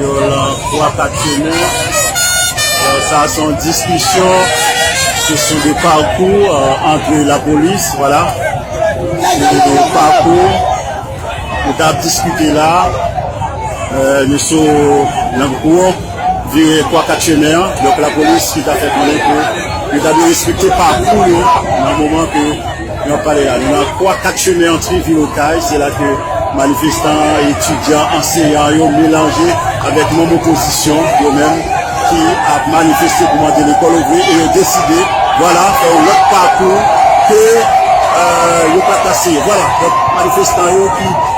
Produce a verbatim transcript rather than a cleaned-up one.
Yo lan Kwa Kat Chemen. Alò, sa se yon diskisyon, kesyon de pakou, euh, antre lapolis, vwala. Se pakou, nou t ap diskite la, euh, nou sou nan gwo vire Kwa Kat Chemen an. Donk, lapolis ki ta fè konnen ke yo ta dwe respekte pakou yo nan moman ke N ap pale la, nou nan Kwa Kat Chemen, antre vire Okay, se la ke manifestan, etidyan, anseyan yo melanje avèk manm opozisyon yo menm ki ap manifeste pou mande lekòl ouvri e yo deside, vwala, fè yon lòt pakou ke, euh, yo pa t aseye. Vwala, donk manifestan yo ki